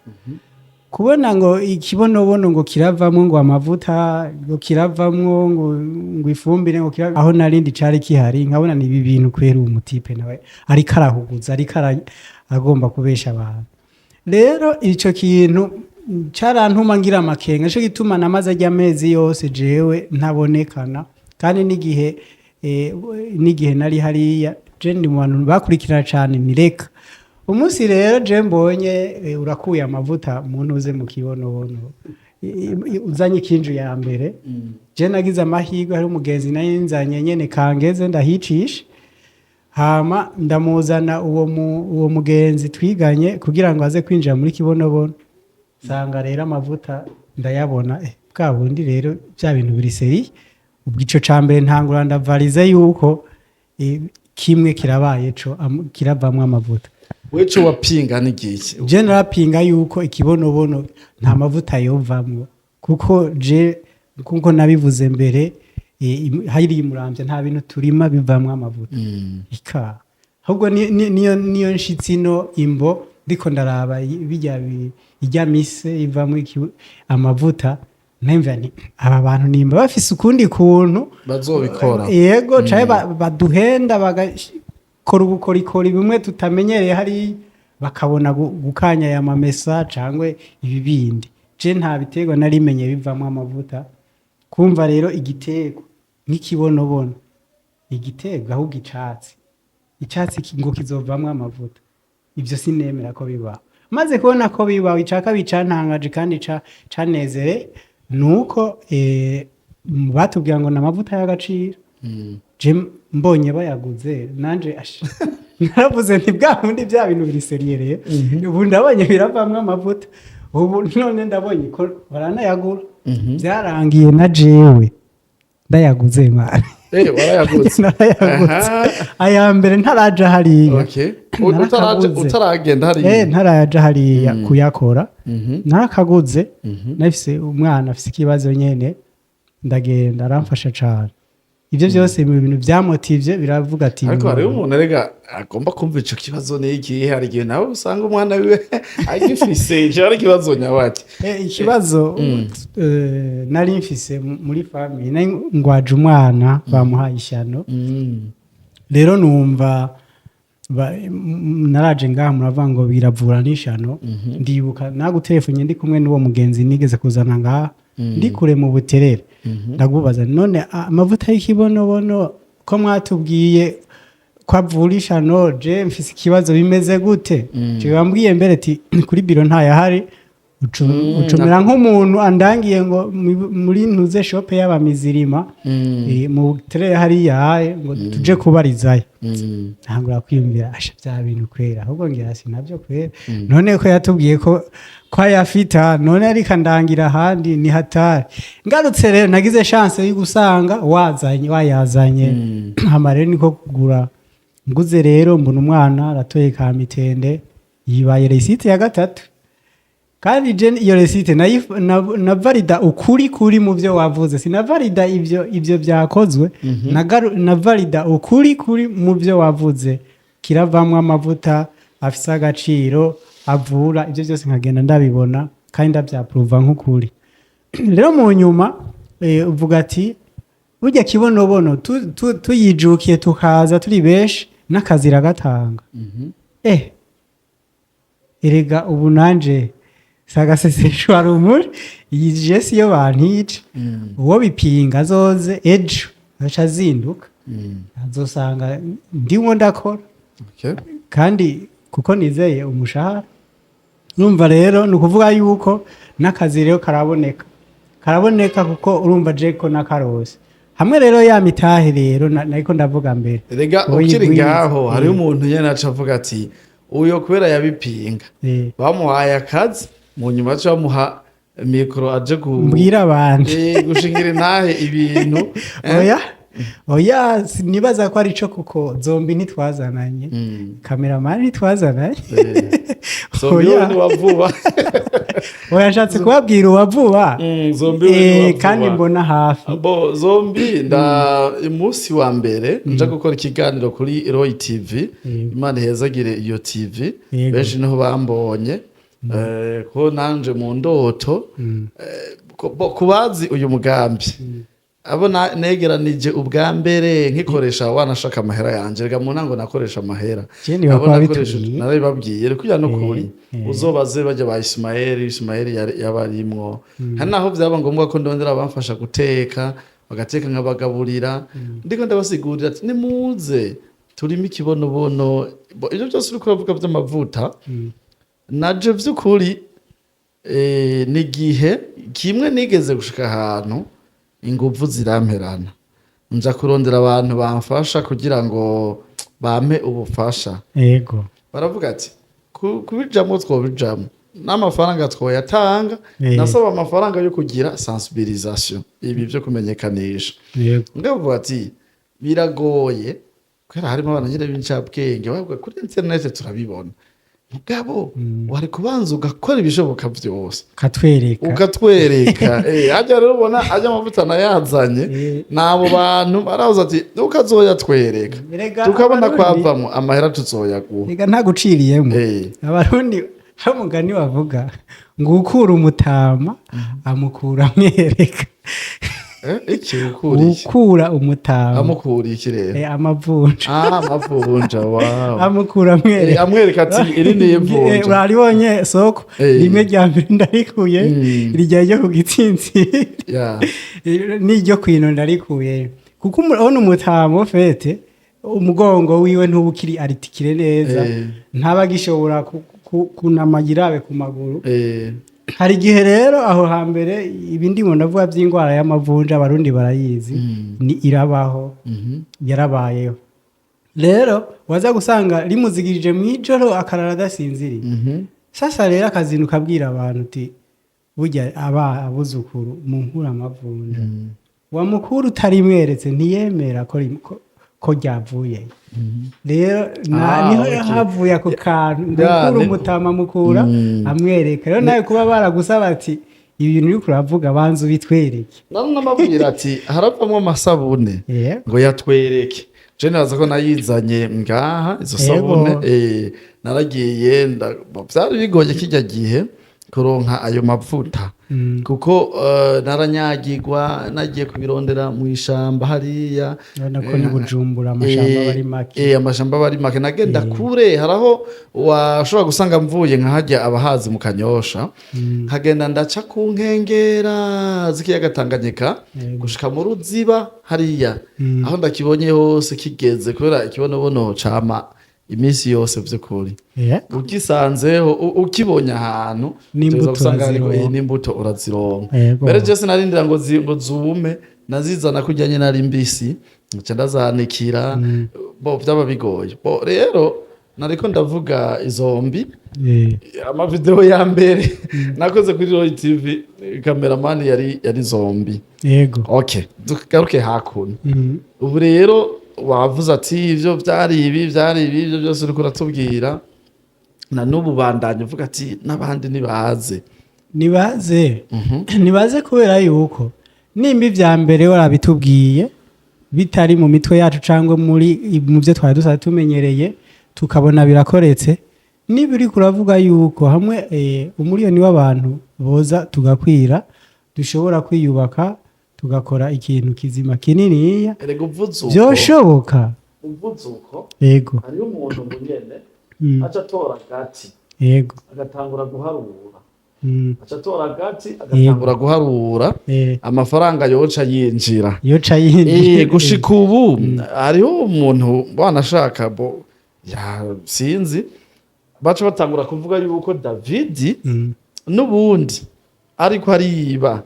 Kubona ngo ikibonobono ngo kiravamwo ngo amavuta, ngo kiravamwo ngo ifumbire, ngo aho narindi cari kihari, nkabona ni ibi bintu kwera, uwo mutipe nawe ariko arahuguza, ariko agomba kubesha abantu. Rero ico kintu carantuma ngira amakenga. Nico gituma namaze arya amezi yose jewe ntabonekana. Kandi n'igihe nari hariya, je ndi mu bantu bakurikirana cane. Nireka umunsi rero je mbonye urakuye amavuta mu ntuze, mu kibonobono, uzanye ikinju ya mbere. Je nagize amahirwe, hari umugenzi nayo nzanye nyene kangeze ndahicisha, hama ndamuzana uwo mugenzi twiganye kugira ngo aze kwinjira muri kibonobono. Sanga rero amavuta ndayabona, bwa bundi rero bya bintu biri sérieux. Ubwo ico ca mbere ntangura ndavarize yuko kimwe kirabaye co kiravamwo amavuta. Weco wapinga ni giki? Je narapinga yuko ikibonobono nta mavuta yovamwo, kuko je kuko nabivuze mbere, hariya imuramvya nta bintu turima bivamwo amavuta. Ika ahubwo niyo nshitsi ino imbo ndiko ndaraba bijya ijya mise ivamwo amavuta, ntemvya nti aba bantu nimba bafise ukundi kuntu bazobikora. Yego, caye baduhenda bagakora ubukorikori bimwe tutamenyereye hariya, bakabona gukanya aya mamesa cangwe ibibindi. Je nta biterwa narimenye bivamwo amavuta. Kumva rero igiterwa nk'ikibonobono, igiterwa ahubwo icatsi ngo kizovamwo amavuta, ivyo sinemera ko bibaho. Maze kubona ko bibaho, icaka bicantangaje kandi canezere nuko batubwira ngo ni amavuta y'agaciro. Je mbonye bayaguze nanje naravuze nti bwa bundi bya bintu biri sérieux rero. Ubu ndabonye biravamwo amavuta, ubu none ndabonye ko baranayagura. Byarangiye na jewe ndayaguze mwana. Warayaguze? Narayaguze. Aya mbere ntaraja hariya. Narakaguze. Utaragenda hariya? Ntaraja hariya kuyakora. Narakaguze, nafise umwana afise ikibazo nyene, ndagenda aramfasha cane. Ivyo byose mu bintu byamotivye biravuga ati Ariko hariho umuntu erega agomba kumva ico kibazo ni ikihe. Hari igihe nawe usanga umwana wiwe agifise ico ari ikibazo nyabaki. Ikibazo nari mfise muri famille, nari ngwaje umwana bamuhaye ishyano. Rero numva naraje ngaha muravuga ngo biravura n'ishano. Ndibuka nagutelefone ndi kumwe n'uwo mugenzi nigeze kuzana ngaha, ndi kure mu Buterere, ndagubaza: none amavuta y'ikibonobono ko mwatubwiye ko avura ishano, je mfise ikibazo, bimeze gute? Je bambwiye mbere ati kuri biro ntayahari. Ucumera nk'umuntu andangiye ngo muri ntuze shop y'abamizirima, mu Buterere hariya haye, ngo tuje kubarizayo. Ntangura kwiyumvira asha bya bintu kwera, ahubwo ngira sinabyo kwera. None ko yatubwiye ko ayafita, none ariko andangira ahandi, ni hatari. Ngarutse rero nagize chance yo gusanga wazanye, wayazanye. Hama rero niko kugura. Nguze rero mbona umwana aratoye ka mitende, yibaye réussite ya gatatu. Kandi je iyo réussite na valida ukuri kuri mu byo wavuze, sinavalida ivyo byakozwe. Na valida ukuri kuri mu byo wavuze, kiravamwo amavuta afise agaciro, avura ibyo byose, nkagenda ndabibona kandi ndabyapuruva nk'ukuri. Rero mu nyuma uvuga ati burya kibonobono tuyijukiye tukaza turi benshi n'akazi iragatanga. Erega ubu nanje sagaseseshwa rumuri, iyi je siyo bantica. Uwo bipinga azoze ejo aca azinduka, azosanga ndimo ndakora. Kandi kuko nizeye umushahara. Urumva rero ni ukuvuga yuko n'akazi rero karaboneka, karaboneka, kuko urumva je ko n'akarose hamwe rero ya mitahe rero nariko ndavuga mbere. Rega Ngo ukiri yigwize. ngaho, hariho umuntu nyene aca avuga ati uyo kubera yabipinga, bamuhaye akazi, mu nyuma baca bamuha mikoro aje ku Mbwira abandi. Gushingira intahe ibintu. Oya oya, nibaza ko ari co, kuko zombi ntitwazananye, kameramani ntitwazananye. Zombi Oya. ni wa vuba. Oya, nshatse kubabwira uwa vuba. Zombi we ni uwa Kandi vuba. mbona hafi. Bo zombi nda umunsi wa mbere nja gukora ikiganiro kuri Roy TV. Imana ihezagire iyo TV. Benshi niho bambonye. Ko nanje mu ndoto, kubazi uyu mugambi, abo negeranije ubwa mbere nkikoresha, wanashaka amahera yanje, rega mu ntango nakoresha amahera. Je niba Abo kuba nakoresha bitubwiye. narabibabwiye kugira no kuri uzobaze bajya ba Ismael. Ismael yabarimwo. Hari naho byaba ngombwa ko ndondera abamfasha guteka, bagateka nkabagaburira, ndiko ndabasigurira ati nimuze turimo ikibonobono. Ibyo byose uriko uravuga by'amavuta, naje vy'ukuri, ni igihe kimwe nigeze gushika ahantu inguvu ziramperana, nja kurondera abantu bamfasha kugira ngo bampe ubufasha. Baravuga ati kubijamwo twobijamwo n'amafaranga twoyatanga. Nasaba amafaranga yo kugira sensibilisation, ibi byo kumenyekanisha. Ngavuga ati biragoye kubera harimo abana nyine b'incabwenge, bavuga kuri internet turabibona, mugabo wari kubanza ugakora ibishoboka byose katwereka. Ukatwereka. Hajya rero ubona ajya amavuta nayazanye, n'abo bantu baravuze ati ukazoyatwereka Erega tukabona Abarundi kwavamo amahera tuzoyaguha. Rega ntaguciriyemo. Abarundi hari umugani bavuga ngo ukura umutama amukura amwereka. Iki ukura iki? Ukura umutama. Amukura iki rero? Amavunja. Ah, amavunja, wow. Amukura amwereka. Amwereka ati iri ni ivunja. Uraribonye soko rimwe rya mbere ndarikuye, rijya ryo ku gitsinsi n'iryo kwino ndarikuye, kuko urabona umutama ufete umugongo wiwe ntuba ukiri articulé neza, ntaba agishobora kunama yirabe ku maguru. Hari igihe rero aho hambere ibindi ngo ndavuga by'indwara y'amavunja, Abarundi barayizi, ni irabaho, yarabayeho. Rero waza gusanga rimuzigirije mu ijoro akarara adasinziriye. Sasa rero akazinduka abwira abantu uti burya aba abuzukuru munkura amavunja. Wamukura utarimweretse ntiyemera ko ryavuye. Rero Ah, niho havuye ako kantu ngo ukura umutama mukura amwereka. Rero nawe kuba baragusaba ati ibi bintu uriko uravuga banza ubitwereke. Namabwira ati haravamwo amasabune, ngo yatwereke. Je nibaza ko nayizanye ngaha izo sabune. Naragiye byari bigoye kijya gihe kuronka ayo mavuta, kuko naranyagirwa nagiye kubirondera mu ishamba hariya. Urabona ko ni Bujumbura amashamba aba ari make. Amashamba aba ari make, nagenda kure. Haraho washobora gusanga mvuye nkahajya abahazi mu Kanyosha, nkagenda ndaca ku nkengera z'ikiyaga Tanganyika gushika mu Ruziba hariya, aho ndakibonye hose kigeze, kubera ikibonobono cama iminsi yose vy'ukuri. Ugisanzeho, ukibonye ahantu N'imbuto utegerezwa gusanga hariko urazironka. N'imbuto urazironka. Mbere je sinarindira ngo zume, nazizana kurya nyene ari mbisi, nca ndazanikira. Bo vyaba bigoye. Bo rero nariko ndavuga izombi, amavideo ya mbere nakoze kuri Roy TV, cameraman yari zombi. Okay, tugaruke hakuno. Ubu rero wavuze ati ivyo vyari ibi, vyari ibi, ivyo byose uriko uratubwira, na n'ubu bandanye uvuga ati n'abandi ntibaze. Nibaze, nibaze, kubera yuko nimba ibya mbere warabitubwiye bitari mu mitwe yacu cyangwa muri mu byo twari dusanzwe tumenyereye, tukabona birakoretse, niba uri kuravuga yuko hamwe umuriyoni w'abantu boza tugakwira, dushobora kwiyubaka tugakora ikintu kizima kininiya. Erega uvuze uko Byoshoboka. uvuze uko, hariho umuntu nyene aca atora agati, agatangura guharura, aca atora agati agatangura guharura amafaranga yoca yinjira. Yoca yinjira. Gushika ubu hariho umuntu wanashaka bo ya sinzi, baca batangura kuvuga yuko Davidi n'ubundi ariko ariba.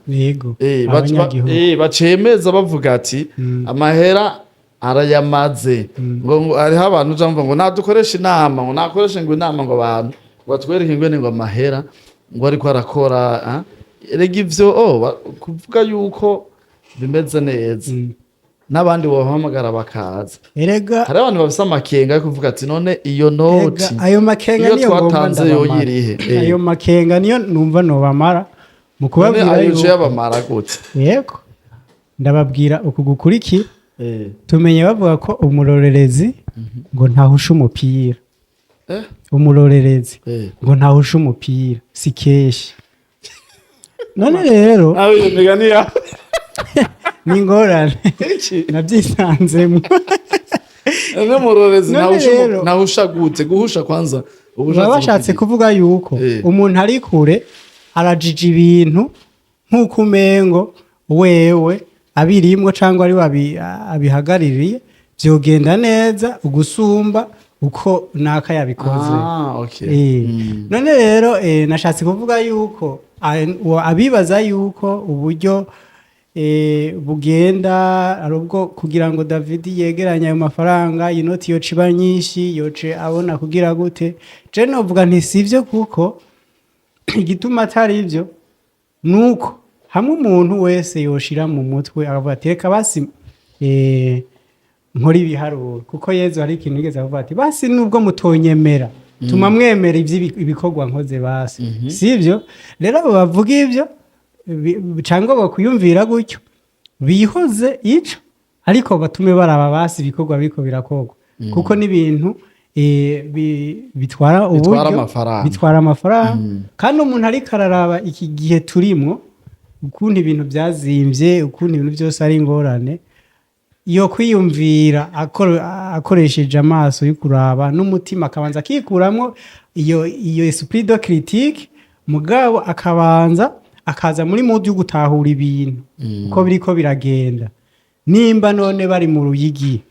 Abanyagihugu. Bacemeza bavuga ati amahera arayamaze, ngo hariho abantu uja mva ngo nadukoresha inama, ngo nakoreshe ngo inama, ngo abantu ngo batwereke ingene ngo amahera ngo ariko arakora. Ah? Erega ivyo kuvuga yuko bimeze neza. N'abandi bobahamagara bakaza. Erega Hari abantu bafise amakenga yo kuvuga ati: "None iyo noti Erega ayo makenga iyo niyo ngomba twatanze yo ndabamara. yirihe?" Ayo makenga niyo numva nobamara mu None kubabwira ayo yuko uje yabamara gute? Yego, ndababwira uku gukurikira. Tumenye bavuga ko umurorerezi ngo ntahusha umupira. Umurorerezi ngo ntahusha umupira, si kenshi. None rero Aho iyo migani ya ni ingorane. Iki? Nabyisanzemo. None umurorezi None ntahusha ntahusha gute? Guhusha kwanza uba Baba bashatse kuvuga kuvuga yuko umuntu ari kure arajija ibintu nk'uko umengo wewe abirimwo cyangwa ari we abihagarariye, vyogenda neza ugusumba uko naka yabikoze. Ah, okay. None rero nashatse kuvuga yuko abibaza yuko uburyo bugenda ari ubwo kugira ngo David yegeranye ayo mafaranga, inoti yoca iba nyinshi, yoce abona kugira gute, je novuga nti sivyo, kuko igituma atari ibyo nuko hamwe umuntu wese yoshira mu mutwe akavuga ati: "Reka basi nkora ibiharuro," kuko Yezu hari ikintu yigeze avuga ati: "Basi nubwo mutonyemera, tuma mwemera ibikorwa nkoze basi." Sibyo rero, abo bavuga ibyo cyangwa bakwiyumvira gutyo bihoze ico, ariko batume baraba basi ibikorwa biriko birakorwa, kuko n'ibintu bitwara Bitwara uburyo, amafaranga. Bitwara amafaranga. Kandi umuntu ariko araraba iki gihe turimwo, ukuntu ibintu byazimvye, ukuntu ibintu byose ari ingorane, yo kwiyumvira akoresheje amaso yo kuraba n'umutima, akabanza akikuramwo iyo esprit de critique, mugabo akabanza akaza muri mode yo gutahura ibintu uko biriko biragenda. Nimba none bari mu Ruyigi,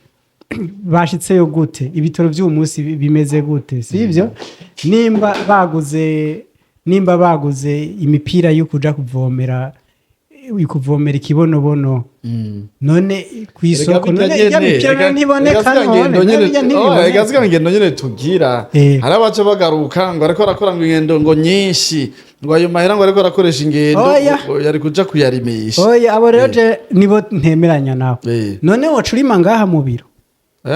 bashitseyo gute? Ibitaro by'uyu munsi bimeze gute? Sibyo? Nimba baguze imipira yo kuja kuvomera ikibonobono, none ku isoko none iya mipira none ntiboneka? None none ntiboneka. Rega ziriya ngendo nyene tugira, hari abaca bagaruka ngo ariko arakora ngo ingendo ngo nyinshi, ngo ayo mahera ngo ariko arakoresha ingendo Oya. ngo yari kuja kuyarimisha. Oya, abo rero je nibo ntemeranya nawe. None woca urima ngaha mu biro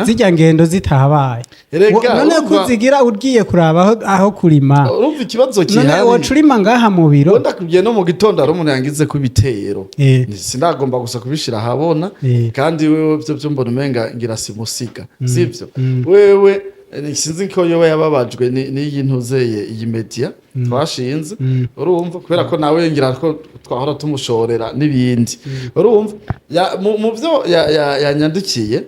zirya ngendo zitahabaye? Erega, None kuzigira ugiye kuraba aho kurima? Urumva ikibazo None gihari. woca urima ngaha mu biro? Ubundi akubwiye no mu gitondo hari umuntu yangize ko ibitero. Sinagomba gusa kubishira ahabona. Kandi wewe byo mbona umenga ngira simusiga, sivyo? Wewe sinzi ko yoba yababajwe n'iyi ntuzeye, iyi media twashinze. Urumva, kubera ko nawe ngira ko twahora tumushorera n'ibindi. Urumva, mu byo yanyandikiye,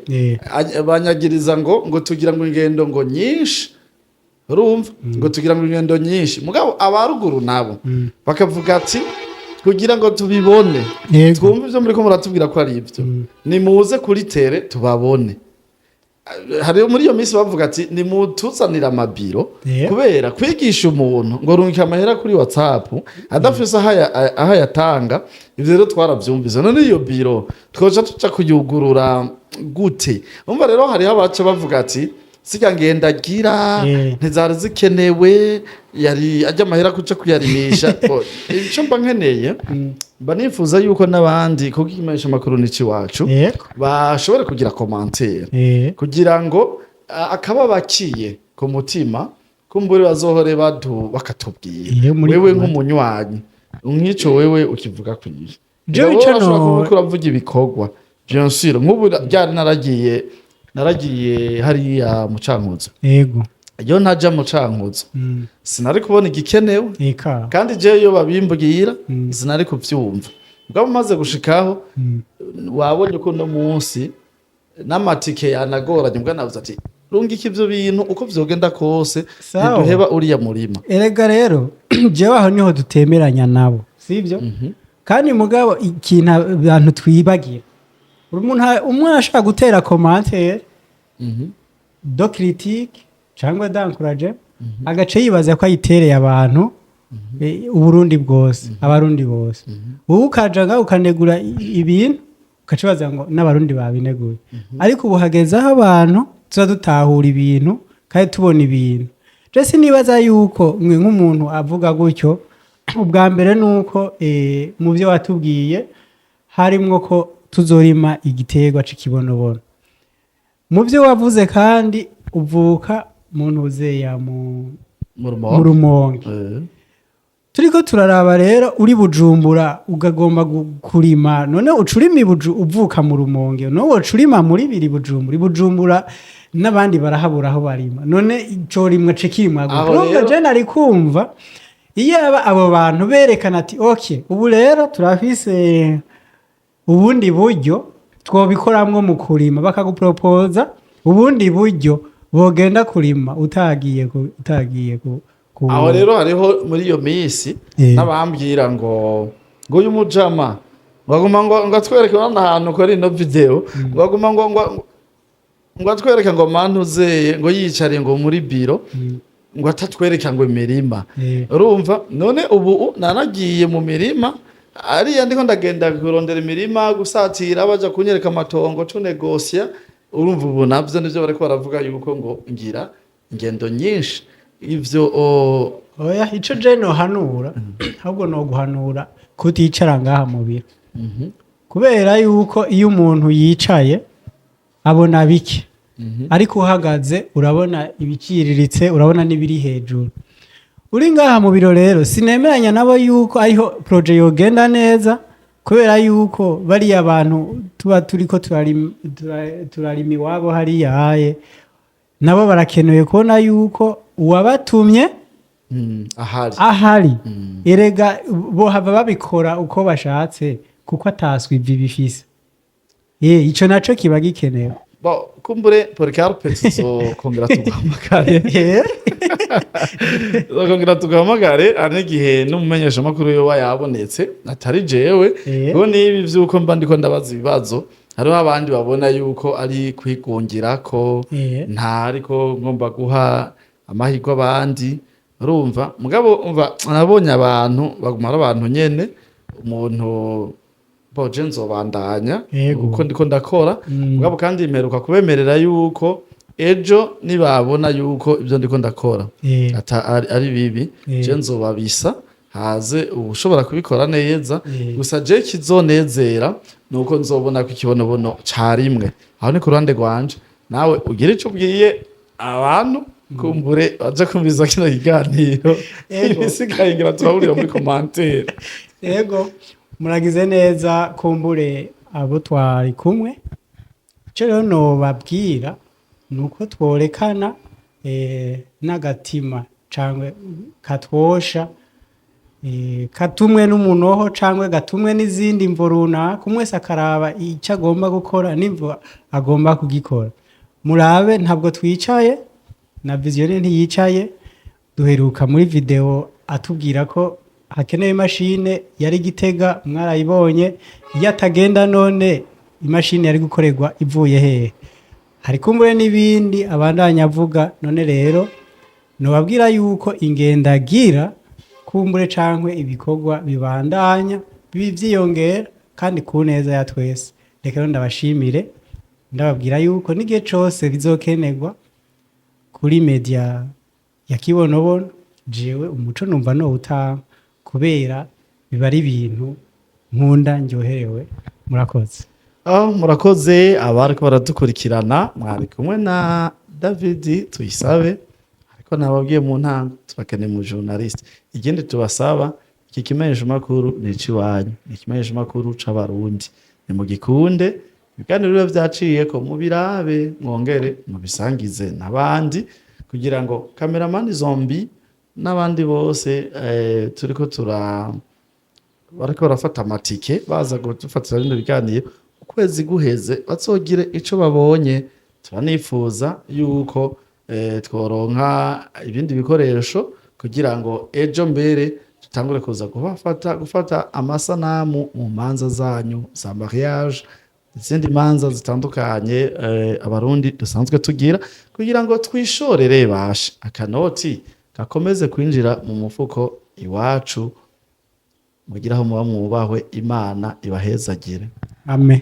banyagiriza ngo tugira ngo ingendo ngo nyinshi. Urumva, ngo tugira ngo ingendo nyinshi, mugabo abaruguru nabo bakavuga ati: "Kugira ngo tubibone, twumve ibyo muri ko muratubwira ko ari ibyo, nimuze kuri terrain tubabone." Hari muri iyo minsi bavuga ati: "Nimutuzanire amabiro," kubera kwigisha umuntu ngo rungika amahera kuri WhatsApp adafise aho ayatanga. Ivyo rero twaravyumvise. None iyo biro twoca tuja kuyugurura gute? Umva rero, hariho abaca bavuga ati: "Sirya ngendagira ntizari zikenewe, yari ajya amahera kuja kuyarimisha." Bo, ico mba nkeneye, mba nifuza yuko n'abandi, kuko ikimenyesha makuru ni iwacu, bashobore kugira commentaire kugira ngo akaba bakiye ku mutima kumbure bazohore badu bakatubwira. Iyo muri Wewe commentaire. nk'umunywanyi nk'ico, wewe ukivuga kwiye? Jewe ico Urashobora kuvuga, uravuga ibikorwa, bien sûr. Nk'ubu ryari naragiye hariya mu Cankuzo. Iyo ntaja mu Cankuzo, sinari kubona igikenewe. Kandi jewe iyo babimbwira, sinari kuvyumva. Mugabo umaze gushikaho, wabonye ko uno munsi n'amatike yanagoranye, mbwa navuze ati: "Rungika ivyo bintu uko vyogenda kose." Ntiduheba uriya murima. Erega rero jewe aho niho dutemeranya nabo, sibyo? Kandi mugabo ikintu abantu twibagira, umuntu umwe ashaka gutera commentaire de critique cyangwa d'encouragement, agace yibaza ko ayitereye abantu Uburundi bwose, Abarundi bose. Wowe ukaja ngaho ukanegura ibintu, ukaca ubaza ngo n'Abarundi babineguye. Ariko ubu hageze aho abantu tuza dutahura ibintu kandi tubona ibintu. Je sinibaza yuko mwe nk'umuntu avuga gutyo, ubwa mbere ni uko mu byo watubwiye harimwo ko Tuzorima igiterwa c'ikibonobono. Mu byo wavuze kandi, uvuka mu ntuzeya mu Mu mu Rumonge. Rumonge. Turiko turaraba rero, uri Bujumbura ukagomba kurima, none uca urima uvuka mu Rumonge, none woca urima muri biri Bujumbura? I Bujumbura n'abandi barahabura aho barima, none ico rimwe cikirimwa gute? Aho Urumva, rero je nari kumva iyo abo bantu berekana ati: "Ok, ubu rero turafise ubundi buryo twobikoramwo mu kurima", bakagupropoza ubundi buryo bogenda kurima utagiye ku Aho rero hariho muri iyo minsi n'abambwira ngo uyu mujama ngo aguma ngo atwereke, urabona ahantu ukora ino video, ngo aguma ngo atwereke ngo mantuzeye, ngo yicare ngo muri biro, ngo atatwereka ngo imirima. Urumva, none ubu nanagiye mu mirima ariya, ndiko ndagenda kurondera imirima, gusatira baja kunyereka amatongo, tunegosya. Urumva, ubu navyo nivyo bariko baravuga yuko ngo ngira ingendo nyinshi, ivyo Oya, ico je nohanura, ahubwo no guhanura kuticara ngaha mu biro, kubera yuko iyo umuntu yicaye abona bike, ariko uhagaze urabona ibiciriritse, urabona n'ibiri hejuru. Uri ngaha mu biro rero, sinemeranya nabo yuko ariho projet yogenda neza, kubera yuko bariya bantu tuba turiko turarima iwabo hariya haye, nabo barakenewe kubona yuko uwabatumye ahari. Ahari. Erega bohava babikora uko bashatse, kuko ataswe ivi bifise. Ico naco kiba gikenewe. Bon, kumbure Polycarpe tuzokongera tuguhamagare. Tuzokongera tuguhamagare, hari n'igihe n'umumenyeshamakuru yoba yabonetse atari jewe. Kuko n'ibi vy'uko mba ndiko ndabaza ibibazo, hariho abandi babona yuko ari kwigungira ko nta, ariko ngomba guha amahirwe abandi. Urumva, mugabo umva, nabonye abantu baguma ari abantu nyene. Umuntu boje, nzobandanya uko ndiko ndakora. Mugabo kandi mperuka kubemerera yuko ejo nibabona yuko ibyo ndiko ndakora ari bibi, je nzobabisa, haze ushobora kubikora neza. Gusa je kizonezera nuko nzobona ko ikibonobono carimwe. Aho ni ku ruhande rwanje. Nawe ugira ico ubwiye abantu, kumbure baje kumviza kino kiganiro. Ibisigaye ngira turahurira muri commentaire. Yego, muragize neza. Kumbure abo twari kumwe, icyo rero nobabwira ni uko tworekana n'agatima cyangwa katwosha, katumwe n'umunoho cyangwa gatumwe n'izindi mvo runaka, umwe wese akaraba icyo agomba gukora n'imvo agomba kugikora. Murabe, ntabwo twicaye, na Visionnaire ntiyicaye. Duheruka muri video atubwira ko hakenewe imashine yari Gitega, mwarayibonye. Iyo atagenda, none imashini yari gukorerwa ivuye hehe? Hari kumbure n'ibindi abandanya avuga. None rero nobabwira yuko ingendagira kumbure cankwe ibikorwa bibandanya bivyiyongera, kandi ku neza ya twese. Reka rero ndabashimire, ndababwira yuko n'igihe cose bizokenerwa kuri media ya Kibonobono, jewe umuco numva nowutanga, kubera biba ari ibintu nkunda, ndyoherewe. Murakoze. Oh, murakoze abariko baradukurikirana. Mwari kumwe na David Tuyisabe, ariko nababwiye mu ntango, turakeneye mu journaliste. Ikindi tubasaba, iki kimenyeshamakuru ni iciwanyu, ni ikimenyeshamakuru c'Abarundi, nimugikunde. Ibiganiro biba vyaciyeko mubirabe, mwongere mubisangize n'abandi, kugira ngo cameraman Zombi n'abandi bose turiko tura bariko barafata amatike baza kudufatira bino biganiro, ukwezi guheze bazogire ico babonye. Turanifuza yuko tworonka ibindi bikoresho kugira ngo ejo mbere tutangure kuza kubafata, gufata amasanamu mu manza zanyu za mariage, izindi manza zitandukanye Abarundi dusanzwe tugira, kugira ngo twishorere bashe akanoti gakomeze kwinjira mu mufuko iwacu. Mugire aho muba, mwubahwe, Imana ibahezagire. Amen.